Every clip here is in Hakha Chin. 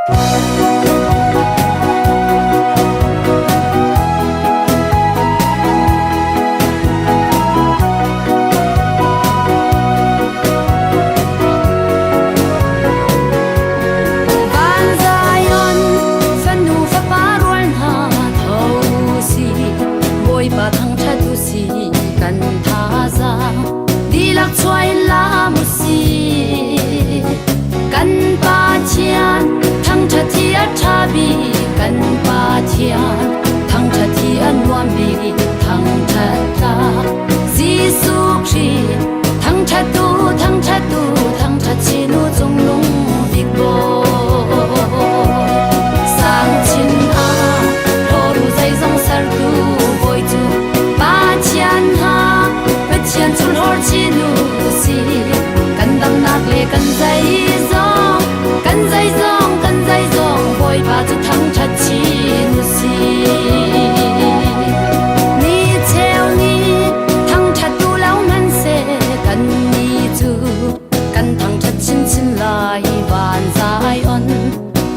Van Zion fanu fapa rual hna tho si Bawipa thangṭhat u si kan thazaang dihlak chuai lam u si kan Pathian thangṭhat hi a ṭha bik kan Pathian thangṭhat hi a nuam bik thangṭhat tlak Jesuh Khrih thangṭhat u thangṭhat u thangṭhat chin u cungnung bik Bawi sang chin ah hlawru zeizong sertu Bawi cu Pathian ha Pathian cu hlawr chin u si kan damnak le kan zeizong kan zeizong kan zeizong Bawipa cu thangṭhat chin u si ni cheu ni thangṭhat tu lo hmanhseh kan ni cu kan thangṭhat chinchin lai van Zion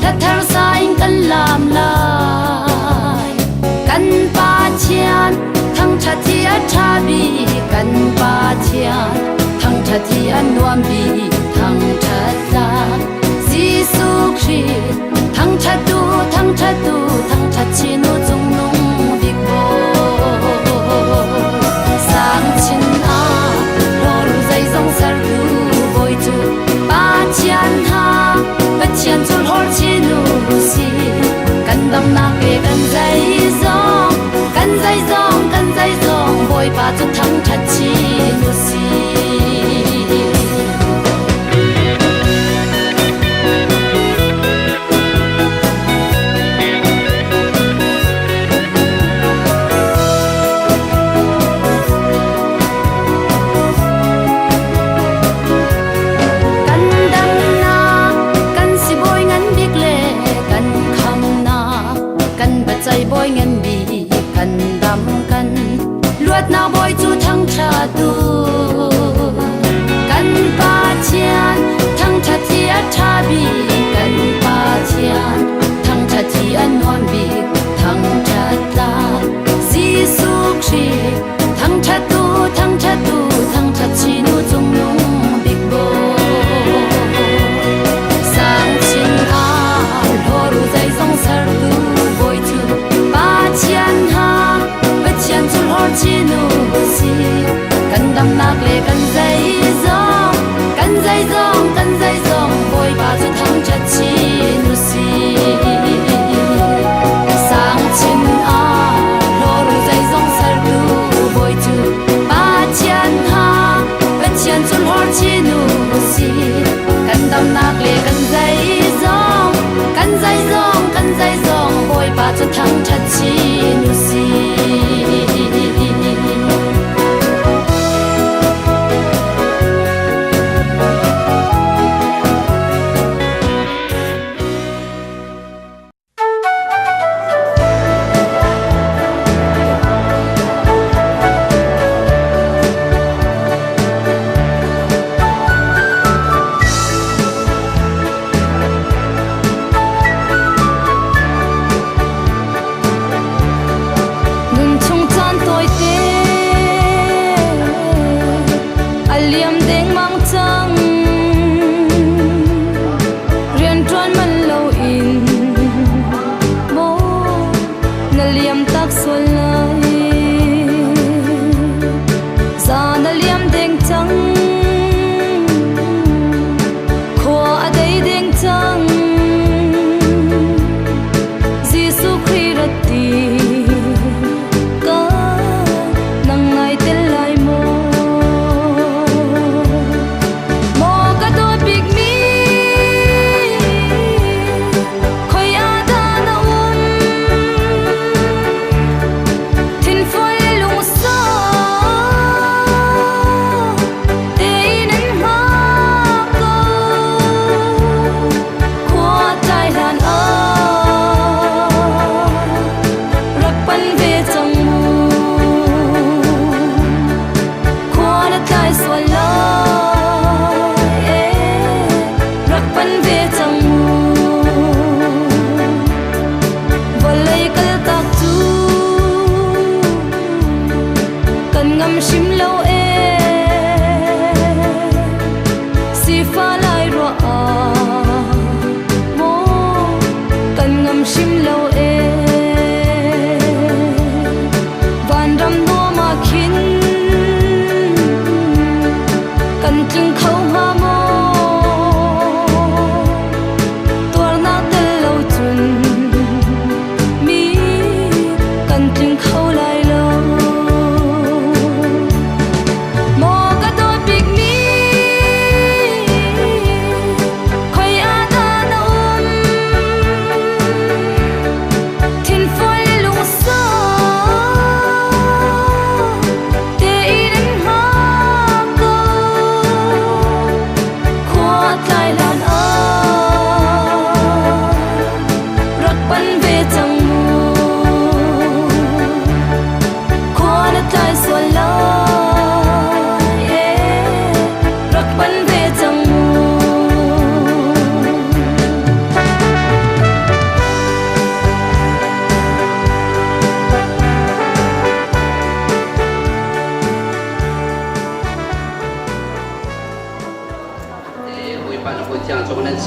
hla thar sa in kan lam lai kan Pathian thangṭhat hi a ṭha bik kan Pathian thangṭhat hi a nuam bik thangṭhat tlak Jesuh Khrih thangṭhat u thangṭhat u thangṭhat chin u cungnung bik Bawi sang chin ah hlawru zeizong sertu Bawi cu Pathian ha Pathian cu hlawr chin u si kan damnak le kan zeizong kan zeizong kan zeizong Bawipa cu thangṭhat chin u si. Kan damnak kan sibawi ngan bik le kan khamnak kan biaceih bawi ngan bik kan dam kan luatnak bawi cu thangṭhat u kan Pathian thangṭhat hi a ṭha bik kan Pathian thangṭhat hi a nuam bik thangṭhat tlak Jesuh Khrih thangṭhat u thangṭhat u thangṭhat chin u cungnung bik Bawi sang chin ah hlawru zeizong sertu Bawi cu Pathian.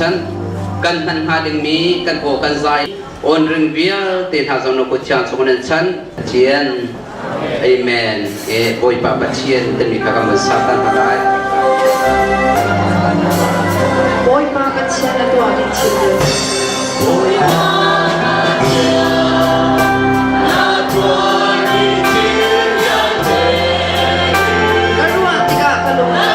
chan. Kan hman hnga dingmi kan aw kan zai awn ring vialte hna zong na kut thiang chung nan chan. Pathian. Amen. E Bawipa Pathian timi kha kan van sak tan hna lai. Bawipa Pathian a tuahmi thil vialte. Bawipa Pathian na tuahmi thil vialte. Ka ruah tikah ka lung a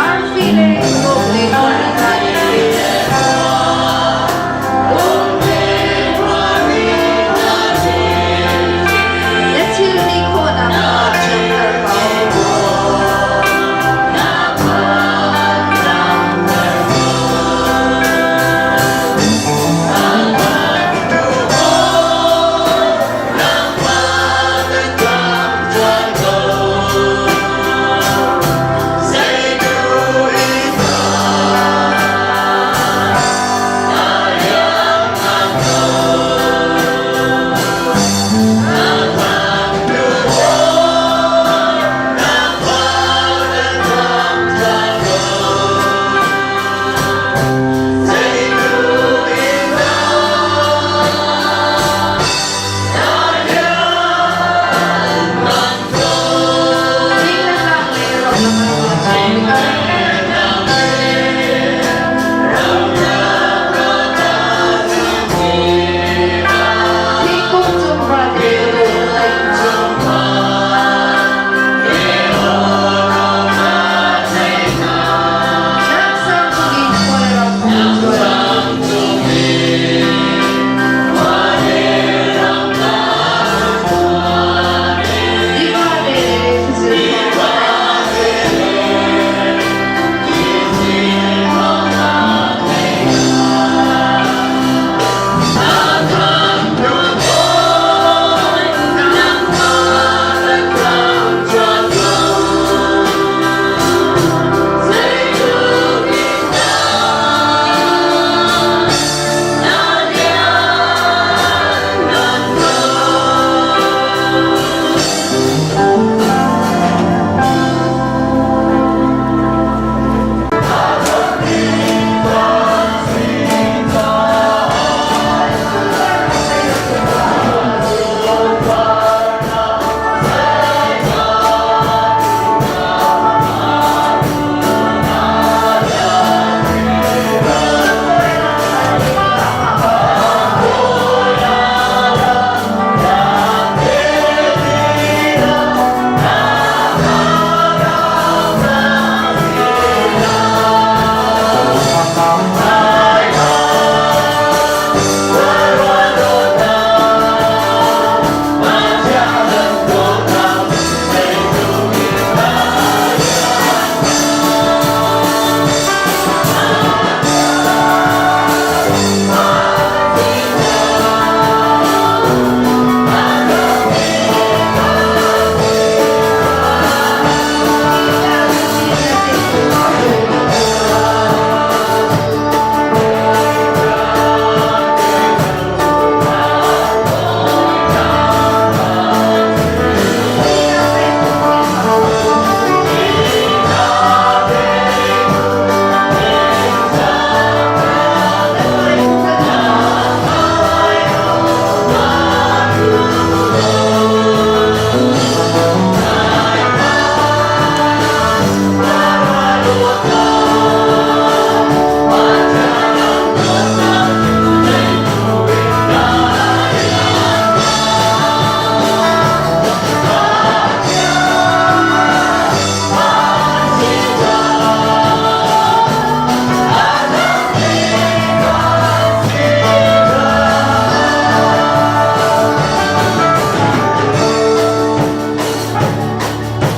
Arfi le kawm le khuari hna nih Na thil ti khawhnak kha thianter ko. Thing le tlang le ram le Thingkung cung vate rawl na tlaih cu. Laksang cungin khualram cu. Tiva le thizil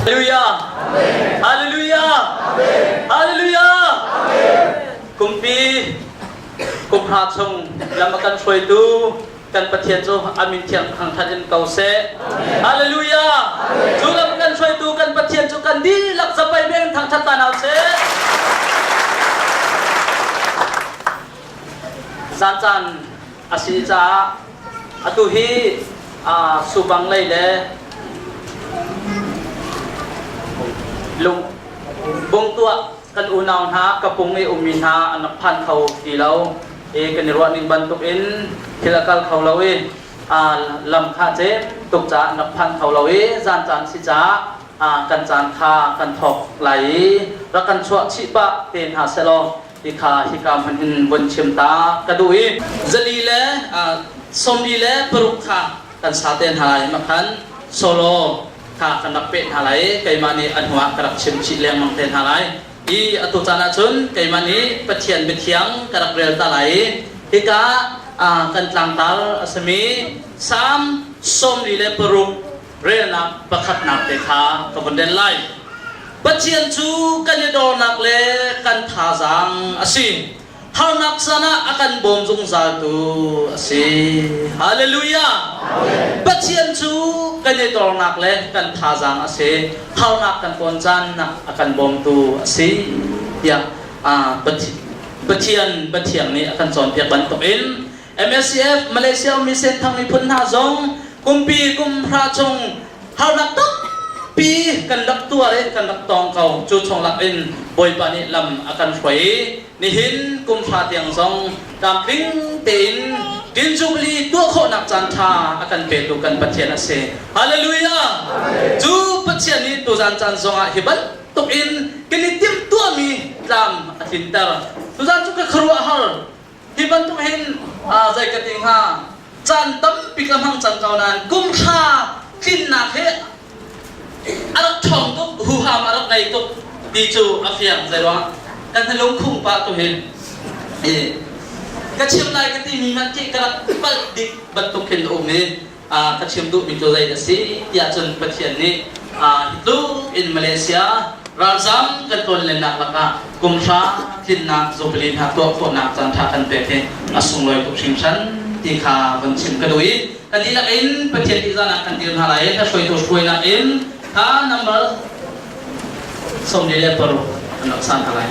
Hallelujah. Hallelujah. Hallelujah. Kumpi kumhra chung lam a kan hruaitu kan Pathian cu a min thiang thangthat in ko seh. Hallelujah. Cu lam kan hruaitu kan Pathian cu kan dihlak zapai beng thangthat ta hna seh. Zan caan a si caah atu hi subang lei le. Lung bungtuah kan unau hna kapung i ummi hna an rak phan kho ti lo i kan i ruah ning bantuk in thil a kal kho lo i lam kha ce tuk caah an rak phan kho lo i zan caan si caah kan caan kha kan thawk lai i rak kan chuah chih pah te hna selaw hika hika hmun hin vun chim ta ka duh i zali le sawmli le paruk kha kan sa te hna lai ma khan solo kha kan rak peh hna lai keimah nih a hnuah ka rak chim chih lengmang te hna lai i atu caan ah cun keimah nih Pathian biathiang ka rak rel ta lai i hika kan tlangtar a simi Salm 46 relnak pakhatnak te kha ka vun rel lai. Pathian cu kan i dornak le kan thazaang a si. Harnak caan ah a kan bawm zungzaltu a si. Hallelujah! Pathian cu kan i dornak le kan thazaang a si. Harnak kan tawn caan ah a kan bawmtu a si tiah Pathian Pathian nih a kan cawnpiak bantukin MSCF Malaysia ummi Senthang miphun hna zong kumpi kum hra chung harnak tampi kan rak tuar i kan rak tong ko. Cu chung lak in Bawipa nih lam a kan hruai i nihin kum hra tiang zong tlamtling tein Tin Jubilee tuah khawhnak caan ṭha a kan petu kan Pathian a si. Hallelujah! Cu Pathian nih tuzan caan zongah hi bantuk in kan i timhtuahmi tlam a tlinter. Tuzan cu ka khuaruahhar. Hi bantuk hin zei ka ti hnga caan tampi ka hmang cang ko nain kum hra tlinnak hi a rak ṭhawng tuk huham a rak ngei tuk ti cu a fiang zei ruang kan lungkhung pah tu hin ka chim lai ka timi hmanh khi ka rak palh dik bantuk khin a um i ka chim duhmi cu zei a si tiah cun Pathian nih hi tluk in Malaysia ralzam kan tlawnlennak lakah kum hra tlinnak Jubilee hna tuah khawhnak caanṭha kan pek hi a sunglawi tuk hringhran ti kha von chim ka duh i kan dihlak in Pathian tihzahnak kan dir hna lai i hruaitu hruainak in kha number 46 an rak san hna lai.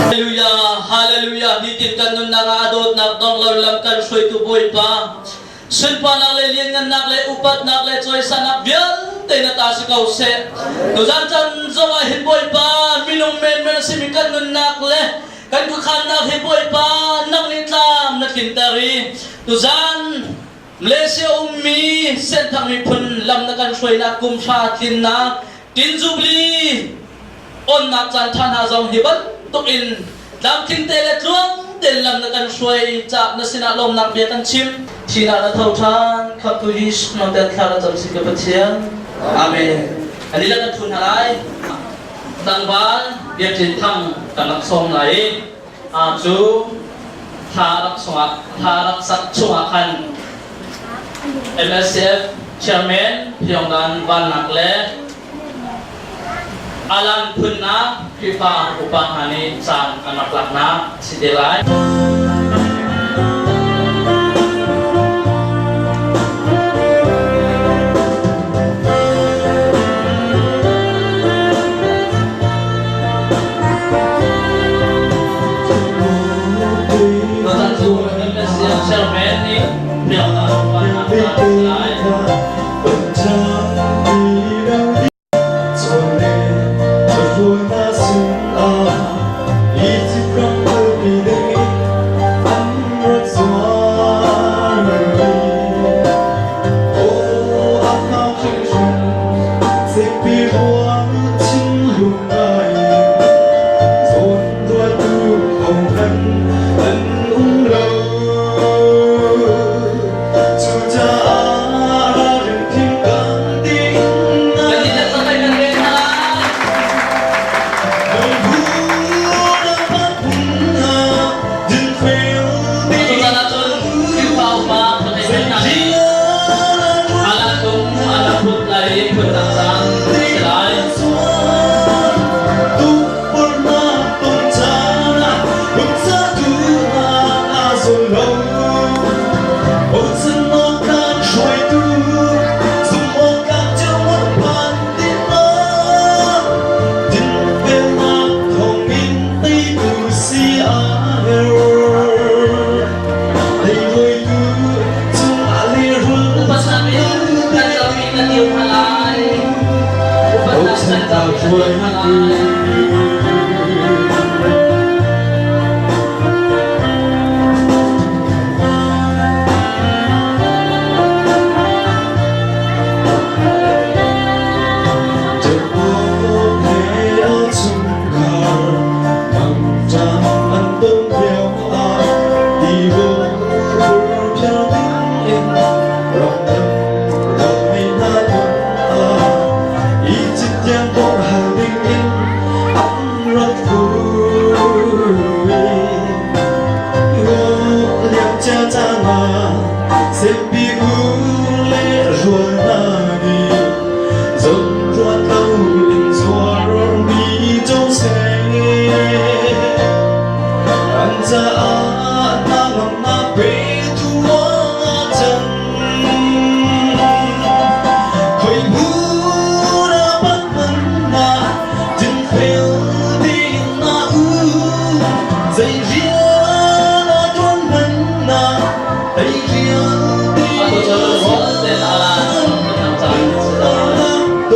Hallelujah, hallelujah. Nitin kan nunnak ah a dawtnak dong lo lam kan hruaitu Bawipa. Sunparnak le lianngannak le upatnak le cawisannak vialte na ta si ko seh. Tuzan chan zong ah hin Bawipa minung menmen a simi kan nunnak le kan khuakhannak hi Bawipa nang nih tlam na tlinter i tuzan Malaysia ummi Senthang miphun lam na kan hruainak kum hra tlinnak Tin Jubilee onnak caan ṭha hna zong hi bantuk in tlamtling te le tluang tein lam na kan hruai caah na sinah lawmnak bia kan chim. Thihnak na tho ṭhan, khamhtu Jesuh nang ten thla na cam si ka Pathian. Amen. Kan lila kan thu hna lai. Tlangval Biakinn Thang kan rak sawm lai i cu Thla rak chungah thla rak sak chungah khan MSF Chairman Pyongdan Vannak le Alan phunnak Khrihfa upa hna nih caan an rak laknak a si te lai. Tutan cu MSF Chairman nih Pyongdan Vannak caan a si lai. Kan i tlak kan kan hna lai. Tutan ahcun Khrihfa upa khuathei hna nih alan tung alan phut lai i phundang caan a si lai. Upatnak in kan zohmi kan dir hna lai. Upatnak kan zohmi kan dir hna lai. Atu cu vialte alan phundang caan a si lai.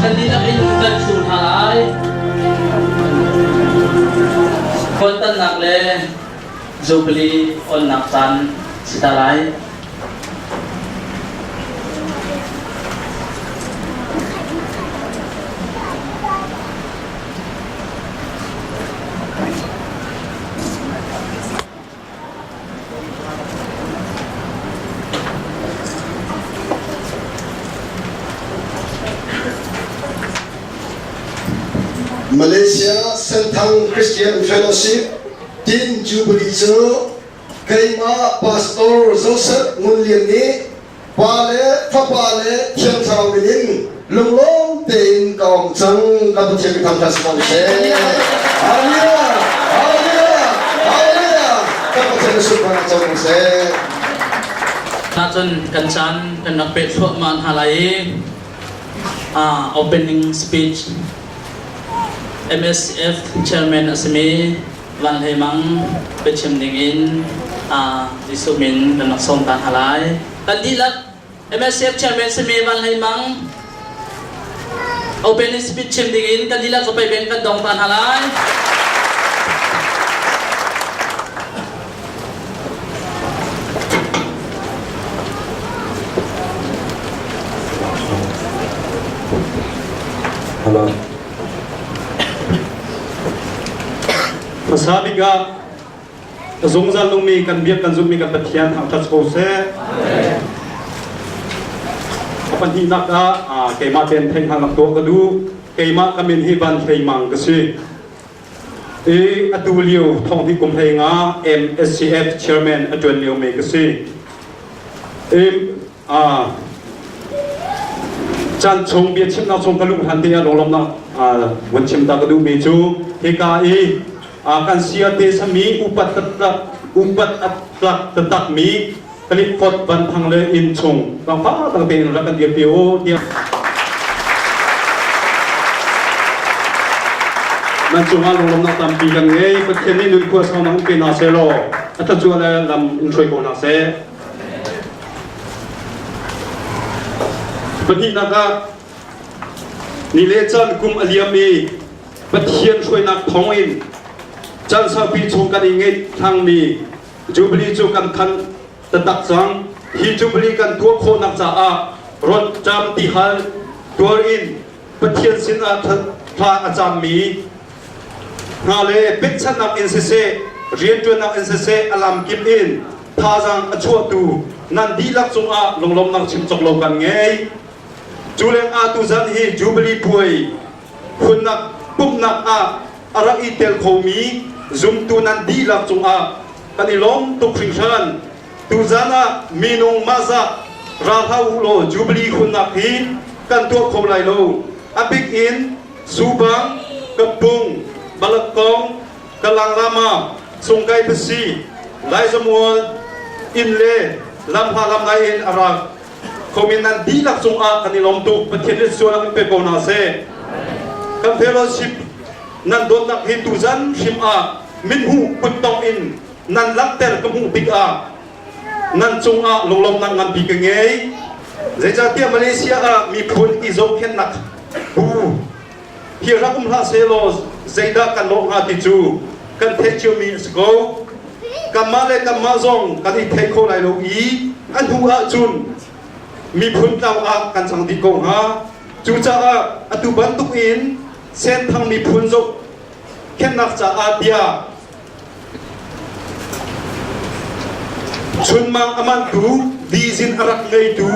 Kan dihlak in kan thu hna lai. Khualtannak le Jubilee onnak caan si ta lai. Malaysia Senthang Christian Fellowship Tin Jubilee cu keimah Pastor Joseph Ngun Lian nih Pa le Fapa le Thiang Thlarau min in lunglawm tein ka ong cang. Ka Pathian mi thangṭhat si ko seh. Hallelujah! Hallelujah! Hallelujah! Ka Pathian sunparnak co ko seh. Ahcun kan caan kan rak peh thluahmah hna lai i opening speech MSF chairman a simi Van Hlei Mang biachim dingin Jesuh min kan rak sawm ta hna lai. Kan dihlak MSF chairman simi Van Hlei Mang opening speech chim dingin kan dihlak zapei ben kan dong ta hna lai. Hello. Hmasa bik ah zungzal nungmi kan biak kan zummi kan Pathian thangṭhat ko seh. A pahnihnak ah keimah tein theihhngalhnak tuah ka duh. Keimah ka min hi Van Hlei Mang ka si. I atu lio thonghnih kum hlei nga MSCF chairman a ṭuan lio mi ka si. I caan chung biachimnak chung ka luh hlan te ah lunglawmhnak vun chim ta ka duhmi cu hika i kan sia te sami upat taktak upat atlak taktakmi Clifford Van Thang le inn chung tlangpar tang tein rak kan dirpi u tiah nan cungah lunglawmhnak tampi kan ngei. Pathian nih nunkhua saunak in pe hna seh law a thluachuah le lam in hruai ko hna seh. Pahnihnak ah ni le caan kum a liam i Pathian hruainak thawngin caan saupi chung kan i ngeih thlangmi Jubilee cu kan than taktak cang. Hi Jubilee kan tuah khawhnak caah rawt cam tihal tuar in Pathian sinah thla a cammi hna le pekchanhnak in siseh, rianṭuannak in siseh a lamkip in thazaang a chuahtu nan dihlak cungah lunglawmhnak chim cawk lo kan ngei. Cu lengah tuzan hi Jubilee puai phunnak pumhnak ah a rak i tel khomi zumtu nan dihlak cungah kan i lawm tuk hringhran. Tuzan ah minung mahzah ra hlah u law Jubilee hunnak hi kan tuah kho lai lo. A bik in Subang, Kapung, Balakong, Kalanglama, Sungkai Pasi, Laizamual, inn le lamhla lamlai in a rak khomi nan dihlak cungah kan i lawm tuk. Pathian nih sual in pe ko hna seh. Kan fellowship nan dawtnak hi tuzan hrim ah mithmuh kuttong in nan langhter ka hmuh tikah nan cungah lunglawmhnak nganpi ka ngei. Zeicahtiah Malaysia ah miphun i zohkhenhnak bu hi rak um hlah sehlaw zeidah kan lawh hnga ti cu kan theih ciomi a si ko. Kanmah le kanmah zong kan i thei kho lai lo i a hnu ahcun miphun tlau ah kan cang dih ko hnga. Cucaah atu bantuk in Senthang miphun zohkhenhnak caah bia Chunmang a manhtu, dizin a rak ngeitu,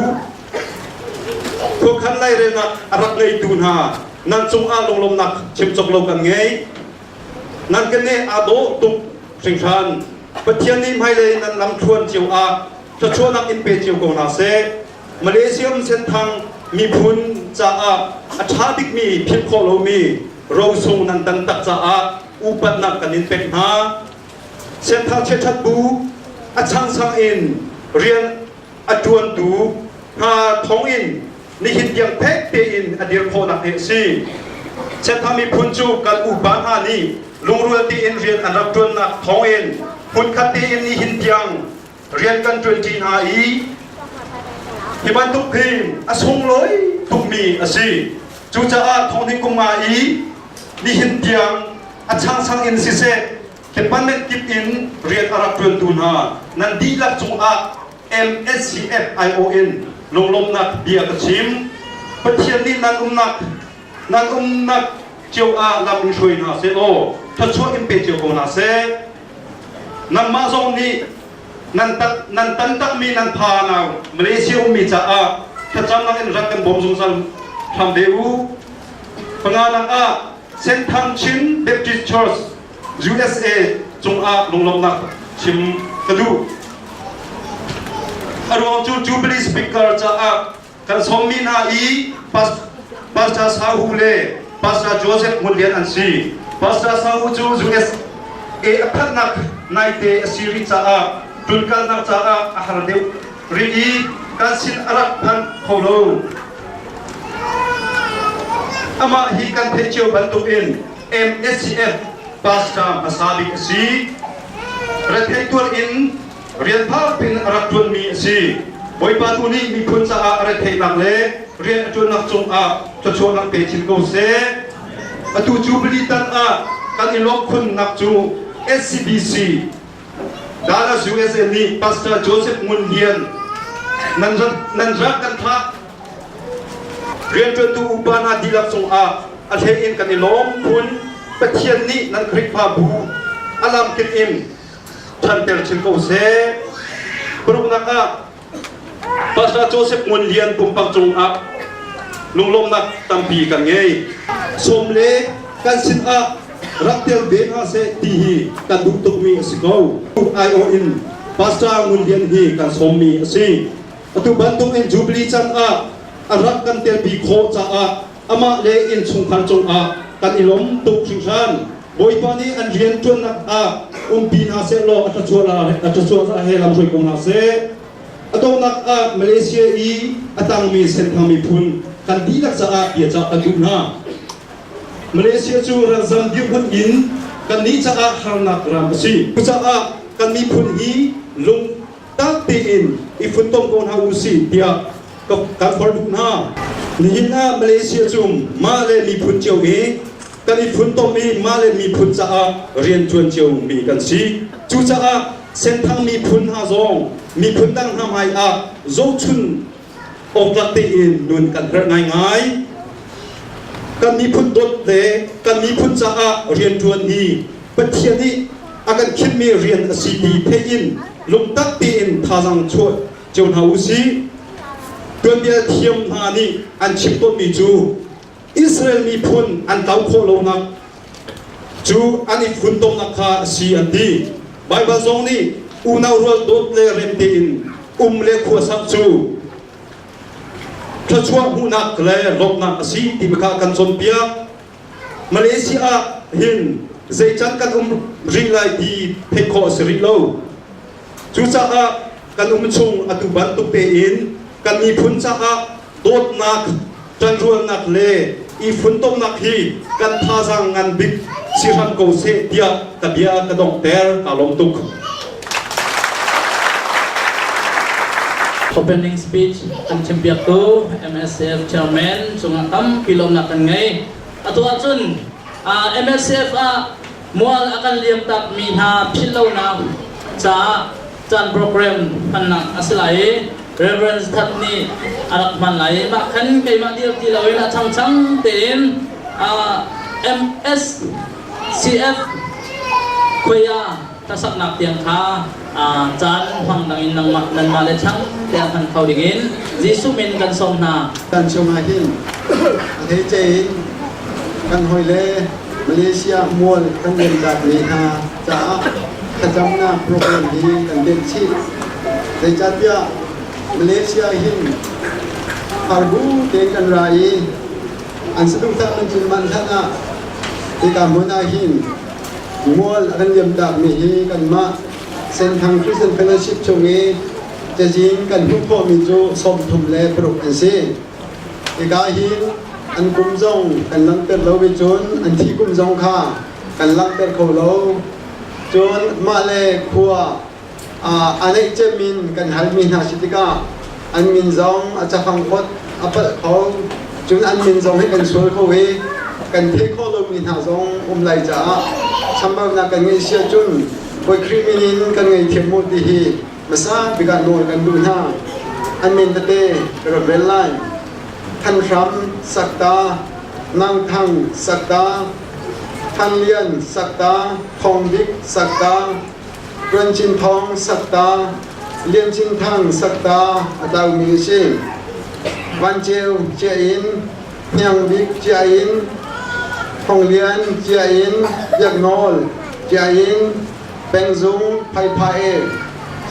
khuakhan lairelnak a rak ngeitu hna nan cungah lunglawmhnak chim cawk lo kan ngei. Nan ka neh aa dawh tuk hringhran. Pathian nih hmailei nan lamthluan cio ah thluachuahnak in pe cio ko hna seh. Malaysia um Senthang miphun caah a ṭha bikmi philh khawh lomi rosung nan tantak caah upatnak kan in pek hna. Senthang chiaṭhat bu a changsang in rian a ṭuantu hna thawngin nihin tiang fek tein a dir khawhnak hi a si. Senthang miphun cu kan upa hna nih lungrual tein rian an rak ṭuannak thawngin hmunkhat tein nihin tiang rian kan ṭuanṭi hna i hi bantuk hi a sunglawi tukmi a si. Cucaah thonghnih kum nga i nihin tiang a changchang in siseh department kip in rian a rak ṭuantu hna nan dihlak cungah MSCF-IO in lunglawmhnak bia ka chim. Pathian nih nan umnak nan umnak cio ah lam in hruai hna seh law thluachuah in pe cio ko hna seh. Nangmah zong nih nan nan tantakmi nan pha nau Malaysia ummi caah thlacamnak in rak kan bawm zungzal hram ve u. Panganak ah Senthang Chin Baptist Church USA cungah lunglawmhnak chim ka duh. A ruang cu Jubilee Speaker caah kan sawmmi hna i Pastor Sahu le Pastor Joseph Ngun Lian an si. Pastor Sahu cu USA a phanhnak naite a si rih caah tlunkalnak caah a har deuh rih i kan sin a rak phan kho lo. Amah hi kan theih cio bantukin MSCF pastor hmasa bik a si. Rethei tuar in rian phak in a rak ṭuanmi a si. Bawipa tu nih miphun caah retheihnak le rian a ṭuannak cungah thluachuahnak pe chin ko seh. Atu Jubilee tan ah kan i lawmh khunnak cu SCBC Dallas USA nih Pastor Joseph Ngun Lian nan nan rak kan thlah. Rianṭuantu upa hna dihlak cungah a hlei in kan i lawm khun. Pathian nih nan Khrihfabu a lamkip in ṭhanter chin ko seh. Paruknak ah Pastor Joseph Ngun Lian pumpak cungah lunglawmnak tampi kan ngei. Sawm le kan sin ah rak tel ve hna seh ti hi kan duh tukmi a si ko. Aiawh in Pastor Ngun Lian hi kan sawmmi a si. Atu bantuk in Jubilee can ah a rak kan telpi khawh caah amah le innchungkhar cungah kan i lawm tuk hringhran. Bawipa nih an rianṭuannak ah umpi hna seh law a thluachuah he lam hruai ko hna seh. A donghnak ah Malaysia i a tangmi Senthang miphun kan dihlak caah biacah kan duh hna. Malaysia cu ralzam dirhmun in kannih caah harnak ram a si. Cucaah kan miphun hi lung tak tein i funtom ko hna u sih tiah kan forh duh hna. Nihin ah Malaysia cu mah le miphun cio i kan i funtom i mah le miphun caah rianṭuan cio mi kan si. Cucaah Senthang miphun hna zong miphun dang hna hmai ah zohchun awktlak tein nun kan herh ngaingai. Kan miphun dawt le kan miphun caah rianṭuan hi Pathian nih a kan khinhmi rian a si ti theih in lungtak tein thazaang chuah cio hna u sih. Tuanbia thiam hna nih an chim tawnmi cu Israel miphun an tlau khawh lonak cu an i funtomnak kha a si an ti. Baibal zong nih unau rual dawt le rem tein um le khuasak cu thluachuah hmuhnak le lawmhnak a si timi kha kan cawnpiak. Malaysia ah hin zeican kan um rih lai ti theih khawh a si rih lo. Cucaah kan um chung atu bantuk tein kan miphun caah dawtnak, ṭanrualnak le i funtomnak hi kan thazaang ngan bik si hram ko seh tiah ka bia ka donghter. Kaa lawm tuk. Opening speech kan chimpiaktu MSF chairman cungah tampi lawmnak kan ngei. Atu ahcun MSF ah mual a kan liam takmi hna philhlonak caah caan program hmannak a si lai i Reverend That nih a rak hman lai i mah khan keimah dir ti loin a changchang tein MSCF khuaya hlasaknak tiang kha caan hmang dangin nangmah nanmah le chang tiang hman kho dingin Jesuh min kan sawm hna. Kan chungah hin a hleice in kan hawile Malaysia mual kan liamtakmi hna caah thlacamnak program hi kan telh chih. Zeicahtiah Malaysia hin harbu tein kan ra i an saduhthah kan cun manh hlan ah hika hmun ah hin mual a kan liamtakmi hi kanmah Senthang Christian Fellowship chung i cazin kan hmuh khawhmi cu 36 an si. Hika hin an kum zong kan langhter lo i cun an thi kum zong kha kan langhter kho lo. Cun mah le khua a neih cem in kan halmi hna si tikah an min zong a cafang phot a palh kho. Cun an min zong hi kan sual kho i kan theih khawh lomi hna zong um lai caah chambaunak kan ngeih si ahcun Bawi Khrih min in kan ngei mu ti hi hmasa bik ah nawl kan duh hna. An min tete ka rak rel lai. Than Hram Sakta, Nang Thang Sakta, Than Lian Sakta, Thong Bik Sakta, Tuan Cin Thong Sakta, Lian Cin Thang Sakta a tlaumi a si. Van Ceu Cia In, Hniang Bik Cia In, Thong Lian Cia In, Biak Nawl Cia In, Pengzung Phaipha E,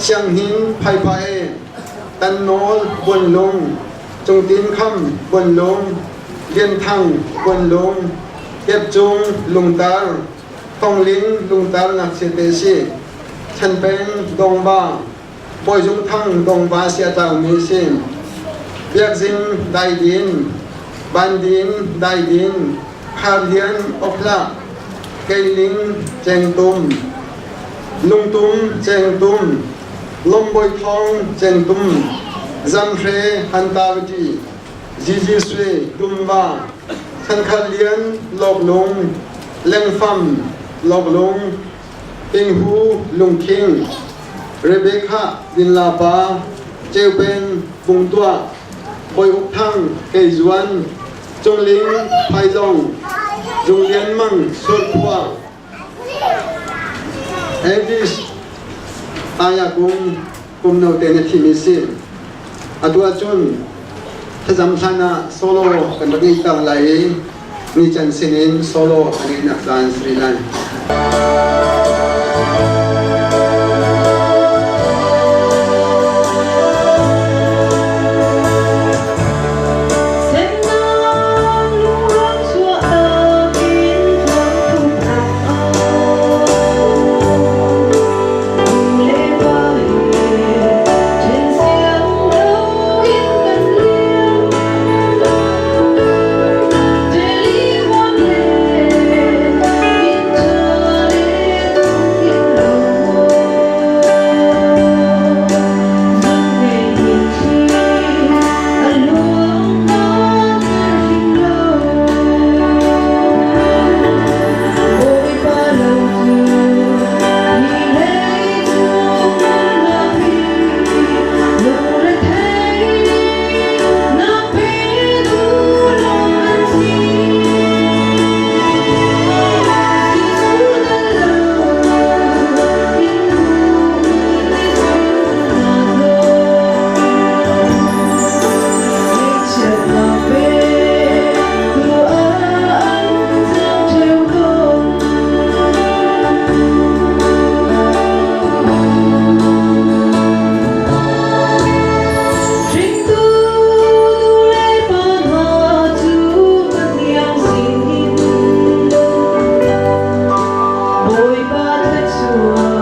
Siang Hnin Phaipha E. Tan Nawl, Buanlung, Cung Tin Kham, Buanlung, Lian Thang, Buanlung, Kep Cung, Lungtar, Thong Ling, Lungtar ngakchia te si, Chan Peng, Dongva, Bawi Zung Thang, Dongva si a tlaumi si, Biak Zing, Daidin, Ban Din, Daidin, Khar Lian, Okhla, Keiling, Cengtum, Lungtum, Cengtum, Lombawi Thawng, Cengtum, Zamhre, Hantawati, Zizi Sui, Dumva, Thankhar Lian, Loklung, Lengfam, Loklung, Pinghu, Lungkhing, Rebecca, Dinlapa, Ceupeng, Bungtuah, Bawi Uk Thang, Keizuan, Cungling, Phaizong, Zung Lian Mang, Surkhua, Elvis, Aya Kung, kum note na thimi si. Atu ahcun thlacam hlan ah solo kan rak ngei tang lai i ni can sinin solo a ngeihnak caan si rih lai. Semnak lungruang chuahtak in tluangthum nak Nu le pa he ṭhen siang loin kan liam. Ṭeli huam le inn ṭha le tung lo Zun ngei mitthli a luang na cer hrim lo. Bawipa lo cu hi lei cung nunnak hi lungrethei nak petu lawng an si. Jesuh dal lo in hmuhmi sunnak zawn. Ngaihchiatnak petu an cang ṭheo tawn. Hringtu nu le pa hna cu Pathian sinin Bawipa thluachuah.